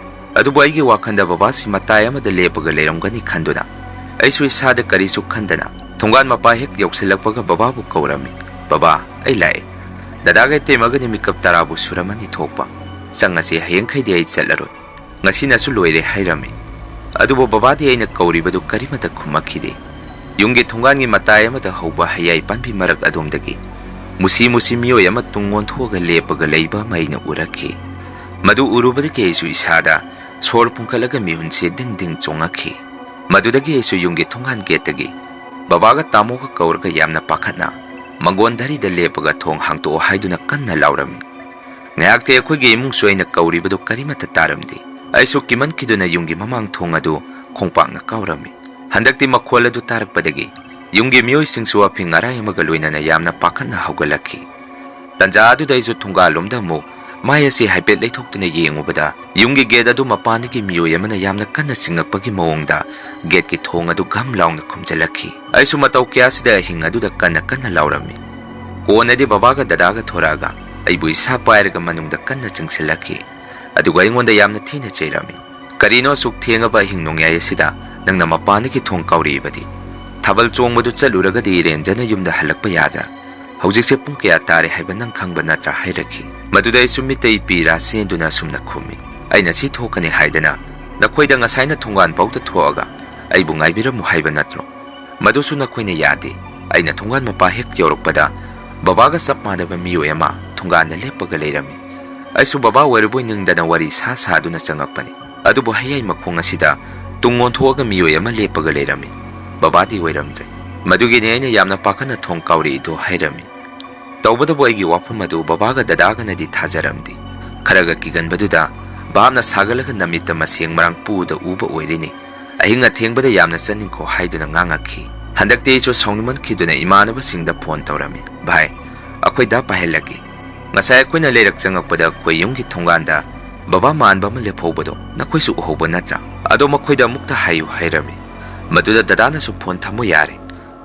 ꯑꯗꯨꯕꯨ ꯑꯩꯒꯤ ꯋꯥꯈꯜꯗ ꯕꯕꯥꯁꯤ ꯃꯇꯥꯏ ꯑꯃꯗ ꯂꯦꯞꯄꯒ ꯂꯩꯔꯝꯒꯅꯤ ꯈꯟꯗꯨꯅ, ꯑꯩꯁꯨ ꯏꯁꯥꯗ ꯀꯔꯤꯁꯨ ꯈꯟꯗꯅ ꯊꯣꯡꯒꯥꯟ ꯃꯄꯥ ꯍꯦꯛ ꯌꯧꯁꯤꯜꯂꯛꯄꯒ ꯕꯕꯥꯕꯨ ꯀꯧꯔꯝꯃꯤ꯫ "ꯕꯕꯥ, ꯑꯩ ꯂꯥꯛꯑꯦ꯫ ꯗꯗꯥꯒ ꯏꯇꯩꯃꯒꯅꯤ ꯃꯤꯀꯞ ꯇꯔꯥꯕꯨ ꯁꯨꯔꯝꯃꯅꯤ ꯊꯣꯛꯄ꯫ ꯆꯪꯉꯁꯤ, ꯍꯌꯦꯡꯈꯩꯗꯤ ꯑꯩ ꯆꯠꯂꯔꯣꯏ꯫ ꯉꯁꯤꯅꯁꯨ ꯂꯣꯏꯔꯦ" ꯍꯥꯏꯔꯝꯃꯤ꯫ ꯑꯗꯨꯕꯨ ꯕꯕꯥꯗꯤ ꯑꯩꯅ ꯀꯧꯔꯤꯕꯗꯨ ꯀꯔꯤꯃꯠꯇ ꯈꯨꯝꯃꯛꯈꯤꯗꯦ꯫ ꯌꯨꯝꯒꯤ ꯊꯣꯡꯒꯥꯟꯒꯤ ꯃꯇꯥꯏ ꯑꯃꯗ ꯍꯧꯕ ꯍꯩꯌꯥꯏ ꯄꯥꯝꯕꯤ ꯃꯔꯛ ꯑꯗꯣꯝꯗꯒꯤ ꯃꯨꯁꯤ ꯃꯨꯁꯤ ꯃꯤꯑꯣꯏ ꯑꯃ ꯇꯨꯡ ꯑꯣꯟꯊꯣꯛꯑꯒ ꯂꯦꯞꯄꯒ ꯂꯩꯕ ꯑꯃ ꯑꯩꯅ ꯎꯔꯛꯈꯤ꯫ ꯃꯗꯨ ꯎꯔꯨꯕꯗꯒꯤ ꯑꯩꯁꯨ ꯏꯁꯥꯗ ꯁꯣꯔ ꯐꯨꯟꯈꯠꯂꯒ ꯃꯤꯍꯨꯟꯁꯦ ꯗꯤꯡ ꯗꯤꯡ ꯆꯣꯡꯉꯛꯈꯤ꯫ ꯃꯗꯨꯗꯒꯤ ꯑꯩꯁꯨ ꯌꯨꯝꯒꯤ ꯊꯣꯡꯒꯥꯟ ꯒꯦꯠꯇꯒꯤ ꯕꯕꯥꯒ ꯇꯥꯃꯣꯒ ꯀꯧꯔꯒ ꯌꯥꯝꯅ ꯄꯥꯈꯠꯅ, "ꯃꯪꯒꯣꯟ ꯙꯔꯤꯗ ꯂꯦꯞꯄꯒ ꯊꯣꯡ ꯍꯥꯡꯇꯣꯛꯑꯣ" ꯍꯥꯏꯗꯨꯅ ꯀꯟꯅ ꯂꯥꯎꯔꯝꯃꯤ꯫ ꯉꯥꯏꯍꯥꯛꯇꯤ ꯑꯩꯈꯣꯏꯒꯤ ꯏꯃꯨꯡꯁꯨ ꯑꯩꯅ ꯀꯧꯔꯤꯕꯗꯨ ꯀꯔꯤꯃꯠꯇ ꯇꯥꯔꯝꯗꯦ꯫ ꯑꯩꯁꯨ ꯀꯤꯃꯟꯈꯤꯗꯨꯅ ꯌꯨꯝꯒꯤ ꯃꯃꯥꯡ ꯊꯣꯡ ꯑꯗꯨ ꯈꯣꯡꯄꯥꯛꯅ ꯀꯥꯎꯔꯝꯃꯤ꯫ ꯍꯟꯗꯛꯇꯤ ꯃꯈꯣꯜ ꯑꯗꯨ ꯇꯥꯔꯛꯄꯗꯒꯤ ꯌꯨꯝꯒꯤ ꯃꯤꯑꯣꯏꯁꯤꯡꯁꯨ ꯑꯐꯤꯡ ꯑꯔꯥꯏ ꯑꯃꯒ ꯂꯣꯏꯅꯅ ꯌꯥꯝꯅ ꯄꯥꯈꯠꯅ ꯍꯧꯒꯠꯂꯛꯈꯤ꯫ ꯇꯟꯖꯥ ꯑꯗꯨꯗ ꯑꯩꯁꯨ ꯊꯣꯡꯒꯥꯜꯂꯣꯝꯗ ꯑꯃꯨꯛ ꯃꯥꯏ ꯑꯁꯤ ꯍꯥꯏꯐꯦꯠ ꯂꯩꯊꯣꯛꯇꯨꯅ ꯌꯦꯡꯉꯨꯕꯗ, ꯌꯨꯝꯒꯤ ꯒꯦꯠ ꯑꯗꯨ ꯃꯄꯥꯟꯗꯒꯤ ꯃꯤꯑꯣꯏ ꯑꯃꯅ ꯌꯥꯝꯅ ꯀꯟꯅ ꯆꯤꯡꯉꯛꯄꯒꯤ ꯃꯑꯣꯡꯗ ꯒꯦꯠꯀꯤ ꯊꯣꯡ ꯑꯗꯨ ꯘꯝ ꯂꯥꯎꯅ ꯈꯨꯝꯖꯤꯜꯂꯛꯈꯤ꯫ ꯑꯩꯁꯨ ꯃꯇꯧ ꯀꯌꯥꯁꯤꯗ ꯑꯍꯤꯡ ꯑꯗꯨꯗ ꯀꯟꯅ ꯀꯟꯅ ꯂꯥꯎꯔꯝꯃꯤ꯫ ꯀꯣꯟꯅꯗꯤ ꯕꯕꯥꯒ ꯗꯗꯥꯒ ꯊꯣꯔꯛꯑꯒ ꯑꯩꯕꯨ ꯏꯁꯥ ꯄꯥꯏꯔꯒ ꯃꯅꯨꯡꯗ ꯀꯟꯅ ꯆꯪꯁꯤꯜꯂꯛꯈꯤ꯫ ꯑꯗꯨꯒ ꯑꯩꯉꯣꯟꯗ ꯌꯥꯝꯅ ꯊꯤꯅ ꯆꯩꯔꯝꯃꯤ꯫ "ꯀꯔꯤꯅꯣ ꯑꯁꯨꯛ ꯊꯦꯡꯉꯕ ꯑꯍꯤꯡ ꯅꯣꯡꯌꯥꯏ ꯑꯁꯤꯗ ꯅꯪꯅ ꯃꯄꯥꯟꯗꯒꯤ ꯊꯣꯡ ꯀꯥꯎꯔꯛꯏꯕꯗꯤ? ꯊꯥꯕꯜ ꯆꯣꯡꯕꯗꯨ ꯆꯠꯂꯨꯔꯒꯗꯤ ꯏꯔꯦꯟꯖꯅ ꯌꯨꯝꯗ ꯍꯜꯂꯛꯄ ꯌꯥꯗ꯭ꯔꯥ? ꯍꯧꯖꯤꯛꯁꯦ ꯄꯨꯡ ꯀꯌꯥ ꯇꯥꯔꯦ ꯍꯥꯏꯕ ꯅꯪ ꯈꯪꯕ ꯅꯠꯇ꯭ꯔꯥ?" ꯍꯥꯏꯔꯛꯈꯤ꯫ ꯃꯗꯨꯗ ꯑꯩꯁꯨ ꯃꯤꯠꯇ ꯏꯄꯤ ꯏꯔꯥ ꯆꯦꯟꯗꯨꯅ ꯑꯁꯨꯝꯅ ꯈꯨꯝꯃꯤ꯫ "ꯑꯩꯅ ꯁꯤ ꯊꯣꯛꯀꯅꯤ ꯍꯥꯏꯗꯅ ꯅꯈꯣꯏꯗ ꯉꯁꯥꯏꯅ ꯊꯣꯡꯒꯥꯟꯐꯥꯎꯗ ꯊꯣꯛꯑꯒ ꯑꯩꯕꯨ ꯉꯥꯏꯕꯤꯔꯝꯃꯨ ꯍꯥꯏꯕ ꯅꯠꯇ꯭ꯔꯣ?" ꯃꯗꯨꯁꯨ ꯅꯈꯣꯏꯅ ꯌꯥꯗꯦ꯫ ꯑꯩꯅ ꯊꯣꯡꯒꯥꯟ ꯃꯄꯥ ꯍꯦꯛ ꯌꯧꯔꯛꯄꯗ ꯕꯕꯥꯒ ꯆꯞ ꯃꯥꯟꯅꯕ ꯃꯤꯑꯣꯏ ꯑꯃ ꯊꯣꯡꯒꯥꯟꯗ ꯂꯦꯞꯄꯒ ꯂꯩꯔꯝꯃꯤ꯫ ꯑꯩꯁꯨ ꯕꯕꯥ ꯑꯣꯏꯔꯕꯣꯏ ꯅꯤꯡꯗꯅ ꯋꯥꯔꯤ ꯁꯥ ꯁꯥꯗꯨꯅ ꯆꯪꯉꯛꯄꯅꯤ꯫ ꯑꯗꯨꯕꯨ ꯍꯌꯥꯏ ꯃꯈꯣꯡ ꯑꯁꯤꯗ ꯇꯨꯡ ꯑꯣꯟꯊꯣꯛꯑꯒ ꯃꯤꯑꯣꯏ ꯑꯃ ꯂꯦꯞꯄꯒ ꯂꯩꯔꯝꯃꯤ꯫ ꯕꯕꯥꯗꯤ ꯑꯣꯏꯔꯝꯗ꯭ꯔꯦ꯫ ꯃꯗꯨꯒꯤꯅꯤ ꯑꯩꯅ ꯌꯥꯝꯅ ꯄꯥꯈꯠꯅ ꯊꯣꯡ ꯀꯥꯎꯔꯛꯏꯗꯣ ꯍꯥꯏꯔꯝꯃꯤ꯫ ꯇꯧꯕꯇꯕꯨ ꯑꯩꯒꯤ ꯋꯥꯐꯝ ꯑꯗꯨ ꯕꯕꯥꯒ ꯗꯗꯥꯒꯅꯗꯤ ꯊꯥꯖꯔꯝꯗꯦ꯫ ꯈꯔꯒ ꯀꯤꯒꯟꯕꯗꯨꯗ ꯚꯥꯞꯅ ꯁꯥꯒꯠꯂꯒ ꯅꯃꯤꯠꯇ ꯃꯁꯦꯡ ꯃꯔꯥꯡ ꯄꯨꯗ ꯎꯕ ꯑꯣꯏꯔꯤꯅꯤ꯫ ꯑꯍꯤꯡ ꯑꯊꯦꯡꯕꯗ ꯌꯥꯝꯅ ꯆꯠꯅꯤꯡꯈꯣ ꯍꯥꯏꯗꯨꯅ ꯉꯥꯡꯉꯛꯈꯤ꯫ ꯍꯟꯗꯛꯇꯤ ꯑꯩꯁꯨ ꯁꯥꯎꯅꯤꯡꯃꯟꯈꯤꯗꯨꯅ ꯏꯃꯥꯟꯅꯕꯁꯤꯡꯗ ꯐꯣꯟ ꯇꯧꯔꯝꯃꯤ꯫ "ꯚꯥꯏ, ꯑꯩꯈꯣꯏꯗ ꯄꯥꯏꯍꯜꯂꯒꯦ꯫ ꯉꯁꯥꯏ ꯑꯩꯈꯣꯏꯅ ꯂꯩꯔꯛ ꯆꯪꯉꯛꯄꯗ ꯑꯩꯈꯣꯏ ꯌꯨꯝꯒꯤ ꯊꯣꯡꯒꯥꯟꯗ ꯕꯕꯥ ꯃꯥꯟꯕ ꯑꯃ ꯂꯦꯞꯍꯧꯕꯗꯣ ꯅꯈꯣꯏꯁꯨ ꯎꯍꯧꯕ ꯅꯠꯇ꯭ꯔꯥ? ꯑꯗꯣ ꯃꯈꯣꯏꯗ ꯑꯃꯨꯛꯇ ꯍꯥꯏꯌꯨ" ꯍꯥꯏꯔꯝꯃꯤ꯫ ꯃꯗꯨꯗ ꯗꯗꯥꯅꯁꯨ ꯐꯣꯟ ꯊꯝꯃꯨ ꯌꯥꯔꯦ꯫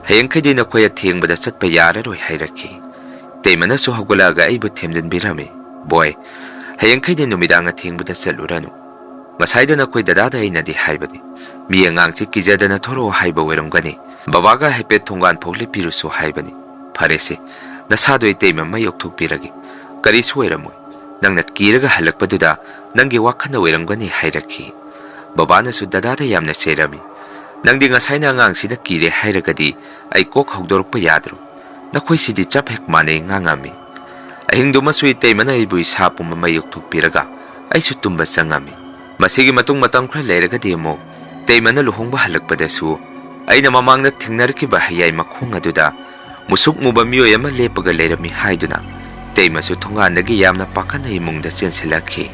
ꯍꯌꯦꯡꯈꯩꯗꯤ ꯅꯈꯣꯏ ꯑꯊꯦꯡꯕꯗ ꯆꯠꯄ ꯌꯥꯔꯔꯣꯏ ꯍꯥꯏꯔꯛꯈꯤ꯫ ꯏꯇꯩꯃꯅꯁꯨ ꯍꯧꯒꯠꯂꯛꯑꯒ ꯑꯩꯕꯨ ꯊꯦꯝꯖꯤꯟꯕꯤꯔꯝꯃꯤ꯫ "ꯕꯣꯏ, ꯍꯌꯦꯡꯈꯩꯗꯤ ꯅꯨꯃꯤꯗꯥꯡ ꯑꯊꯦꯡꯕꯗ ꯆꯠꯂꯨꯔꯅꯨ꯫ "ꯉꯁꯥꯏꯗ ꯅꯈꯣꯏ ꯗꯗꯥꯗ ꯑꯩꯅꯗꯤ ꯍꯥꯏꯕꯅꯤ, ꯃꯤ ꯑꯉꯥꯡꯁꯤ ꯀꯤꯖꯗꯅ ꯊꯣꯔꯛꯑꯣ ꯍꯥꯏꯕ ꯑꯣꯏꯔꯝꯒꯅꯤ, ꯕꯕꯥꯒ ꯍꯥꯏꯐꯦꯠ ꯊꯣꯡꯒꯥꯟ ꯐꯥꯎ ꯂꯦꯞꯄꯤꯔꯨꯁꯨ ꯍꯥꯏꯕꯅꯤ꯫ ꯐꯔꯦꯁꯦ, ꯅꯁꯥꯗꯣ ꯏꯇꯩꯃ ꯃꯩ ꯑꯣꯛꯊꯣꯛꯄꯤꯔꯒꯦ, ꯀꯔꯤꯁꯨ ꯑꯣꯏꯔꯝꯃꯣꯏ꯫ ꯅꯪꯅ ꯀꯤꯔꯒ ꯍꯜꯂꯛꯄꯗꯨꯗ ꯅꯪꯒꯤ ꯋꯥꯈꯜꯅ ꯑꯣꯏꯔꯝꯒꯅꯤ" ꯍꯥꯏꯔꯛꯈꯤ꯫ ꯕꯕꯥꯅꯁꯨ ꯗꯗꯥꯗ ꯌꯥꯝꯅ ꯆꯩꯔꯝꯃꯤ꯫ "ꯅꯪꯗꯤ ꯉꯁꯥꯏꯅ ꯑꯉꯥꯡꯁꯤꯅ ꯀꯤꯔꯦ ꯍꯥꯏꯔꯒꯗꯤ ꯑꯩ ꯀꯣꯛ ꯍꯧꯗꯣꯔꯛꯄ ꯌꯥꯗ꯭ꯔꯣ? ꯅꯈꯣꯏꯁꯤꯗꯤ ꯆꯞ ꯍꯦꯛ ꯃꯥꯟꯅꯩ" ꯉꯥꯡꯉꯝꯃꯤ꯫ ꯑꯍꯤꯡꯗꯨꯃꯁꯨ ꯏꯇꯩꯃꯅ ꯑꯩꯕꯨ ꯏꯁꯥ ꯄꯨꯝꯕ ꯃꯩ ꯑꯣꯛꯊꯣꯛꯄꯤꯔꯒ ꯑꯩꯁꯨ ꯇꯨꯝꯕ ꯆꯪꯉꯝꯃꯤ꯫ ꯃꯁꯤꯒꯤ ꯃꯇꯨꯡ ꯃꯇꯝ ꯈꯔ ꯂꯩꯔꯒꯗꯤ ꯑꯃꯨꯛ ꯏꯇꯩꯃꯅ ꯂꯨꯍꯣꯡꯕ ꯍꯜꯂꯛꯄꯗꯁꯨ ꯑꯩꯅ ꯃꯃꯥꯡꯗ ꯊꯦꯡꯅꯔꯛꯈꯤꯕ ꯍꯌꯥꯏ ꯃꯈꯣꯡ ꯑꯗꯨꯗ ꯃꯨꯁꯨꯛ ꯃꯨꯕ ꯃꯤꯑꯣꯏ ꯑꯃ ꯂꯦꯞꯄꯒ ꯂꯩꯔꯝꯃꯤ ꯍꯥꯏꯗꯨꯅ ꯏꯇꯩꯃꯁꯨ ꯊꯣꯡꯒꯥꯟꯗꯒꯤ ꯌꯥꯝꯅ ꯄꯥꯈꯠꯅ ꯏꯃꯨꯡꯗ ꯆꯦꯟꯁꯤꯜꯂꯛꯈꯤ꯫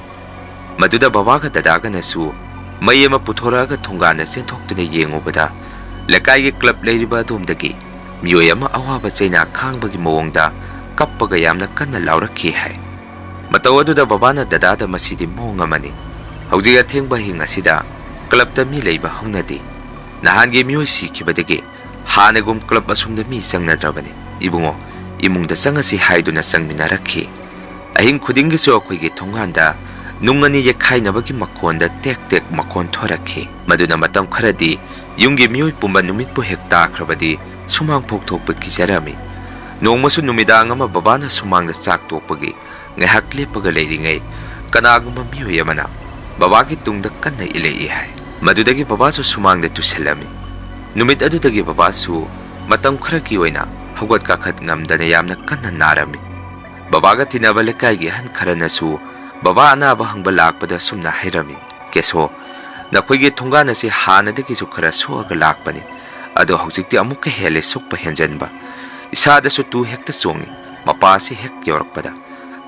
ꯃꯗꯨꯗ ꯕꯕꯥꯒ ꯗꯗꯥꯒꯅꯁꯨ ꯃꯩ ꯑꯃ ꯄꯨꯊꯣꯔꯛꯑꯒ ꯊꯣꯡꯒꯥꯟꯗ ꯆꯦꯟꯊꯣꯛꯇꯨꯅ ꯌꯦꯡꯉꯨꯕꯗ, ꯂꯩꯀꯥꯏꯒꯤ ꯀ꯭ꯂꯕ ꯂꯩꯔꯤꯕ ꯑꯗꯣꯝꯗꯒꯤ ꯃꯤꯑꯣꯏ ꯑꯃ ꯑꯋꯥꯕ ꯆꯩꯅꯥ ꯈꯥꯡꯕꯒꯤ ꯃꯑꯣꯡꯗ ꯀꯞꯄꯒ ꯌꯥꯝꯅ ꯀꯟꯅ ꯂꯥꯎꯔꯛꯈꯤ ꯍꯥꯏ꯫ ꯃꯇꯧ ꯑꯗꯨꯗ ꯕꯕꯥꯅ ꯗꯗꯥꯗ "ꯃꯁꯤꯗꯤ ꯃꯑꯣꯡ ꯑꯃꯅꯤ꯫ ꯍꯧꯖꯤꯛ ꯑꯊꯦꯡꯕ ꯑꯍꯤꯡ ꯑꯁꯤꯗ ꯀ꯭ꯂꯕꯇ ꯃꯤ ꯂꯩꯕ ꯍꯧꯅꯗꯦ꯫ ꯅꯍꯥꯟꯒꯤ ꯃꯤꯑꯣꯏ ꯁꯤꯈꯤꯕꯗꯒꯤ ꯍꯥꯟꯅꯒꯨꯝ ꯀ꯭ꯂꯕ ꯑꯁꯨꯝꯗ ꯃꯤ ꯆꯪꯅꯗ꯭ꯔꯕꯅꯤ꯫ ꯏꯕꯨꯡꯉꯣ, ꯏꯃꯨꯡꯗ ꯆꯪꯉꯁꯤ" ꯍꯥꯏꯗꯨꯅ ꯆꯪꯃꯤꯟꯅꯔꯛꯈꯤ꯫ ꯑꯍꯤꯡ ꯈꯨꯗꯤꯡꯒꯤꯁꯨ ꯑꯩꯈꯣꯏꯒꯤ ꯊꯣꯡꯒꯥꯟꯗ ꯅꯨꯡ ꯑꯅꯤ ꯌꯩꯈꯥꯏꯅꯕꯒꯤ ꯃꯈꯣꯟꯗ ꯇꯦꯛ ꯇꯦꯛ ꯃꯈꯣꯟ ꯊꯣꯔꯛꯈꯤ꯫ ꯃꯗꯨꯅ ꯃꯇꯝ ꯈꯔꯗꯤ ꯌꯨꯝꯒꯤ ꯃꯤꯑꯣꯏ ꯄꯨꯝꯕ ꯅꯨꯃꯤꯠꯄꯨ ꯍꯦꯛ ꯇꯥꯈ꯭ꯔꯕꯗꯤ ꯁꯨꯃꯥꯡ ꯐꯥꯎꯊꯣꯛꯄ ꯀꯤꯖꯔꯝꯃꯤ꯫ ꯅꯣꯡꯃꯁꯨ ꯅꯨꯃꯤꯗꯥꯡ ꯑꯃ ꯕꯕꯥꯅ ꯁꯨꯃꯥꯡꯗ ꯆꯥꯛ ꯇꯣꯛꯄꯒꯤ ꯉꯥꯏꯍꯥꯛ ꯂꯦꯞꯄꯒ ꯂꯩꯔꯤꯉꯩ, ꯀꯅꯥꯒꯨꯝꯕ ꯃꯤꯑꯣꯏ ꯑꯃꯅ ꯕꯕꯥꯒꯤ ꯇꯨꯡꯗ ꯀꯟꯅ ꯏꯜꯂꯛꯏ ꯍꯥꯏ꯫ ꯃꯗꯨꯗꯒꯤ ꯕꯕꯥꯁꯨ ꯁꯨꯃꯥꯡꯗ ꯇꯨꯁꯤꯜꯂꯝꯃꯤ꯫ ꯅꯨꯃꯤꯠ ꯑꯗꯨꯗꯒꯤ ꯕꯕꯥꯁꯨ ꯃꯇꯝ ꯈꯔꯒꯤ ꯑꯣꯏꯅ ꯍꯧꯒꯠ ꯀꯥꯈꯠ ꯉꯝꯗꯅ ꯌꯥꯝꯅ ꯀꯟꯅ ꯅꯥꯔꯝꯃꯤ꯫ ꯕꯕꯥꯒ ꯇꯤꯟꯅꯕ ꯂꯩꯀꯥꯏꯒꯤ ꯑꯍꯟ ꯈꯔꯅꯁꯨ ꯕꯕꯥ ꯑꯅꯥꯕ ꯍꯪꯕ ꯂꯥꯛꯄꯗ ꯑꯁꯨꯝꯅ ꯍꯥꯏꯔꯝꯃꯤ, "ꯀꯦꯁꯣ, ꯅꯈꯣꯏꯒꯤ ꯊꯣꯡꯒꯥꯟ ꯑꯁꯤ ꯍꯥꯟꯅꯗꯒꯤꯁꯨ ꯈꯔ ꯁꯣꯛꯑꯒ ꯂꯥꯛꯄꯅꯤ, ꯑꯗꯣ ꯍꯧꯖꯤꯛꯇꯤ ꯑꯃꯨꯛꯀ ꯍꯦꯜꯂꯦ ꯁꯣꯛꯄ ꯍꯦꯟꯖꯟꯕ꯫ ꯏꯁꯥꯗꯁꯨ ꯇꯨ ꯍꯦꯛꯇ ꯆꯣꯡꯉꯤ, ꯃꯄꯥ ꯑꯁꯤ ꯍꯦꯛ ꯌꯧꯔꯛꯄꯗ꯫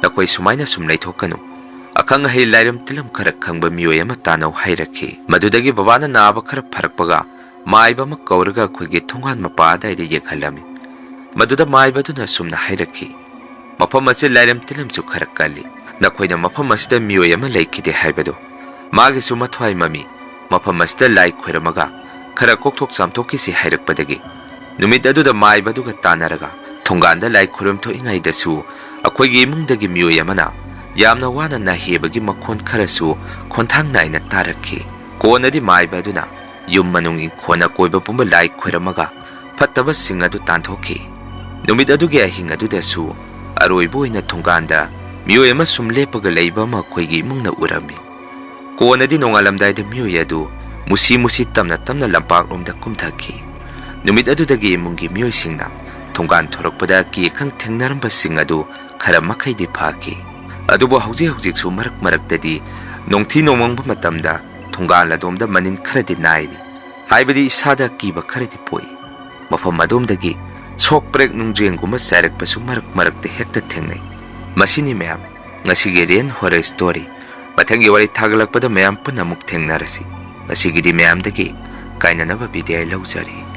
ꯅꯈꯣꯏ ꯁꯨꯃꯥꯏꯅ ꯁꯨꯝ ꯂꯩꯊꯣꯛꯀꯅꯨ꯫ ꯑꯈꯪ ꯑꯍꯩ ꯂꯥꯏꯔꯝ ꯇꯤꯜꯂꯝ ꯈꯔ ꯈꯪꯕ ꯃꯤꯑꯣꯏ ꯑꯃ ꯇꯥꯟꯅꯧ" ꯍꯥꯏꯔꯛꯈꯤ꯫ ꯃꯗꯨꯗꯒꯤ ꯕꯕꯥꯅ ꯅꯥꯕ ꯈꯔ ꯐꯔꯛꯄꯒ ꯃꯥꯏꯕ ꯑꯃ ꯀꯧꯔꯒ ꯑꯩꯈꯣꯏꯒꯤ ꯊꯣꯡꯒꯥꯟ ꯃꯄꯥ ꯑꯗꯥꯏꯗ ꯌꯦꯡꯍꯜꯂꯝꯃꯤ꯫ ꯃꯗꯨꯗ ꯃꯥꯏꯕ ꯑꯗꯨꯅ ꯑꯁꯨꯝꯅ ꯍꯥꯏꯔꯛꯈꯤ, "ꯃꯐꯝ ꯑꯁꯤ ꯂꯥꯏꯔꯝ ꯇꯤꯜꯂꯝꯁꯨ ꯈꯔ ꯀꯜꯂꯤ꯫ ꯅꯈꯣꯏꯅ ꯃꯐꯝ ꯑꯁꯤꯗ ꯃꯤꯑꯣꯏ ꯑꯃ ꯂꯩꯈꯤꯗꯦ ꯍꯥꯏꯕꯗꯨ, ꯃꯥꯒꯤꯁꯨ ꯃꯊ꯭ꯋꯥꯏ ꯃꯃꯤ꯫ ꯃꯐꯝ ꯑꯁꯤꯗ ꯂꯥꯏ ꯈꯣꯏꯔꯝꯃꯒ ꯈꯔ ꯀꯣꯛꯊꯣꯛ ꯆꯥꯝꯊꯣꯛꯈꯤꯁꯤ" ꯍꯥꯏꯔꯛꯄꯗꯒꯤ, ꯅꯨꯃꯤꯠ ꯑꯗꯨꯗ ꯃꯥꯏꯕ ꯑꯗꯨꯒ ꯇꯥꯟꯅꯔꯒ ꯊꯣꯡꯒꯥꯟꯗ ꯂꯥꯏ ꯈꯨꯔꯨꯝ ꯊꯣꯛꯏꯉꯩꯗꯁꯨ ꯑꯩꯈꯣꯏꯒꯤ ꯏꯃꯨꯡꯗꯒꯤ ꯃꯤꯑꯣꯏ ꯑꯃꯅ ꯌꯥꯝꯅ ꯋꯥꯅ ꯅꯥꯍꯦꯕꯒꯤ ꯃꯈꯣꯟ ꯈꯔꯁꯨ ꯈꯣꯟꯊꯥꯡ ꯅꯥꯏꯅ ꯇꯥꯔꯛꯈꯤ꯫ ꯀꯣꯟꯅꯗꯤ ꯃꯥꯏꯕ ꯑꯗꯨꯅ ꯌꯨꯝ ꯃꯅꯨꯡ ꯏꯪꯈꯣꯜ ꯑꯀꯣꯏꯕ ꯄꯨꯝꯕ ꯂꯥꯏ ꯈꯣꯏꯔꯝꯃꯒ ꯐꯠꯇꯕꯁꯤꯡ ꯑꯗꯨ ꯇꯥꯟꯊꯣꯛꯈꯤ꯫ ꯅꯨꯃꯤꯠ ꯑꯗꯨꯒꯤ ꯑꯍꯤꯡ ꯑꯗꯨꯗꯁꯨ ꯑꯔꯣꯏꯕ ꯑꯣꯏꯅ ꯊꯣꯡꯒꯥꯟꯗ ꯃꯤꯑꯣꯏ ꯑꯃ ꯁꯨꯝ ꯂꯦꯞꯄꯒ ꯂꯩꯕ ꯑꯃ ꯑꯩꯈꯣꯏꯒꯤ ꯏꯃꯨꯡꯅ ꯎꯔꯝꯃꯤ꯫ ꯀꯣꯟꯅꯗꯤ ꯅꯣꯡꯉꯥꯜꯂꯝꯗꯥꯏꯗ ꯃꯤꯑꯣꯏ ꯑꯗꯨ ꯃꯨꯁꯤ ꯃꯨꯁꯤ ꯇꯞꯅ ꯇꯞꯅ ꯂꯝꯄꯥꯛꯂꯣꯝꯗ ꯀꯨꯝꯊꯈꯤ꯫ ꯅꯨꯃꯤꯠ ꯑꯗꯨꯗꯒꯤ ꯏꯃꯨꯡꯒꯤ ꯃꯤꯑꯣꯏꯁꯤꯡꯅ ꯊꯣꯡꯒꯥꯟ ꯊꯣꯔꯛꯄꯗ ꯑꯀꯤ ꯑꯈꯪ ꯊꯦꯡꯅꯔꯝꯕꯁꯤꯡ ꯑꯗꯨ ꯈꯔ ꯃꯈꯩꯗꯤ ꯐꯈꯤ꯫ ꯑꯗꯨꯕꯨ ꯍꯧꯖꯤꯛ ꯍꯧꯖꯤꯛꯁꯨ ꯃꯔꯛ ꯃꯔꯛꯇꯗꯤ ꯅꯣꯡꯊꯤ ꯅꯣꯡꯃꯪꯕ ꯃꯇꯝꯗ ꯊꯣꯡꯒꯥꯜ ꯑꯗꯣꯝꯗ ꯃꯅꯤꯟ ꯈꯔꯗꯤ ꯅꯥꯏꯔꯤ꯫ ꯍꯥꯏꯕꯗꯤ ꯏꯁꯥꯗ ꯑꯀꯤꯕ ꯈꯔꯗꯤ ꯄꯣꯛꯏ꯫ ꯃꯐꯝ ꯑꯗꯣꯝꯗꯒꯤ ꯁꯣꯛ ꯄ꯭ꯔꯦꯛ ꯅꯨꯡꯖ꯭ꯔꯦꯡꯒꯨꯝꯕ ꯆꯥꯏꯔꯛꯄꯁꯨ ꯃꯔꯛ ꯃꯔꯛꯇ ꯍꯦꯛꯇ ꯊꯦꯡꯅꯩ꯫ ꯃꯁꯤꯅꯤ ꯃꯌꯥꯝ, ꯉꯁꯤꯒꯤ Rain Horror Story꯫ ꯃꯊꯪꯒꯤ ꯋꯥꯔꯤ ꯊꯥꯒꯠꯂꯛꯄꯗ ꯃꯌꯥꯝ ꯄꯨꯟꯅ ꯑꯃꯨꯛ ꯊꯦꯡꯅꯔꯁꯤ꯫ ꯉꯁꯤꯒꯤꯗꯤ ꯃꯌꯥꯝꯗꯒꯤ ꯀꯥꯏꯅꯅꯕ ꯕꯤꯗꯥꯏ ꯂꯧꯖꯔꯤ꯫